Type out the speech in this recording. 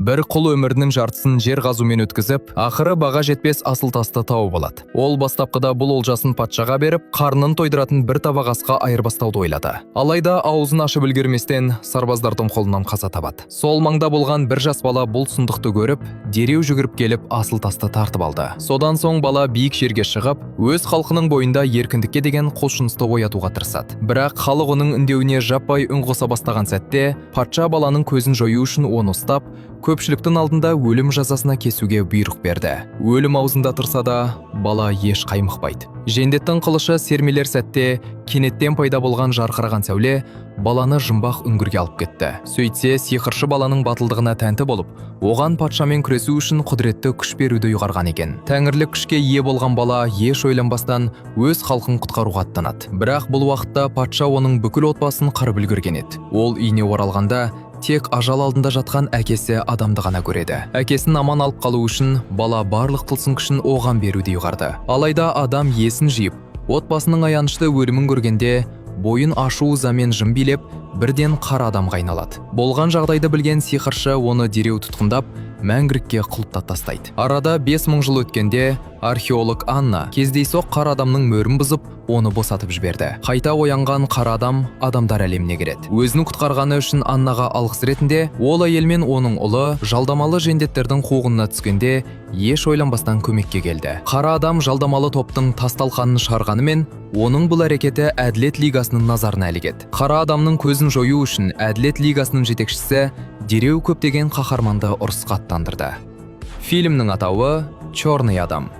Бір құл өмірінің жартысын жер қазумен өткізіп, ақыры баға жетпес асыл тасты тауып алады. Ол бастапқыда бұл олжасын патшаға беріп, қарнын тойдыратын бір табақ асқа айырбастауды ойлады. Алайда аузын ашып үлгерместен сарбаздардың қолынан қаза табады. Сол маңда болған бір жас бала бұл сұмдықты көріп, дереу жүгіріп келіп, асыл тасты тартып алды. Содан соң бала биік жерге шығып, өз халқының бойында еркіндікке деген құлшынысты оятуға тырысады. Бірақ халық оның үндеуіне жаппай үн қоса бастаған сәтте патша баланың көзін жою үшін оны ұстап, көпшіліктің алдында өлім жазасына кесуге бұйрық берді. Өлім аузында тұрса да, бала еш қаймықпайды. Жендеттің қылышы сермелер сәтте кенеттен пайда болған жарқыраған сәуле баланы жұмбақ үңгірге алып кетті. Сөйтсе, сиқыршы баланың батылдығына тәнті болып, оған патшамен күресу үшін құдіретті күш беруді ұйғарған екен. Тәңірлік күшке ие болған бала еш ойланбастан өз халқын құтқаруға аттанады. Бірақ бұл уақытта патша оның бүкіл отбасын қырып үлгерген еді. Ол үйіне оралғанда тек ажал алдында жатқан әкесі адамды ғана көреді. Әкесін аман алып қалу үшін бала барлық тылсым күшін оған беруді ұйғарды. Алайда адам есін жиып, отбасының аянышты өлімін көргенде бойын ашу ызамен жым билеп, бірден қара адамға айналады. Болған жағдайды білген сиқыршы оны дереу тұтқындап, мәңгілікке құлыптап тастайды. Арада 5000 жыл өткенде археолог Анна кездейсоқ қара адамның мөрін бұзып, оны босатып жіберді. Қайта оянған қара адам адамдар әлеміне кіреді. Өзін құтқарғаны үшін Аннаға алғыс ретінде ол әйел мен оның ұлы жалдамалы жендеттердің қуғынына түскенде еш ойланбастан көмекке келді. Қара адам жалдамалы топтың тас талқанын шығарғанымен, оның бұл әрекеті Әділет лигасының назарына ілігеді. Қара адамның көзін жою үшін Әділет лигасының жетекшісі дереу көптеген қаһарманды ұрысқа аттандырды. Фильмнің атауы «Черный адам».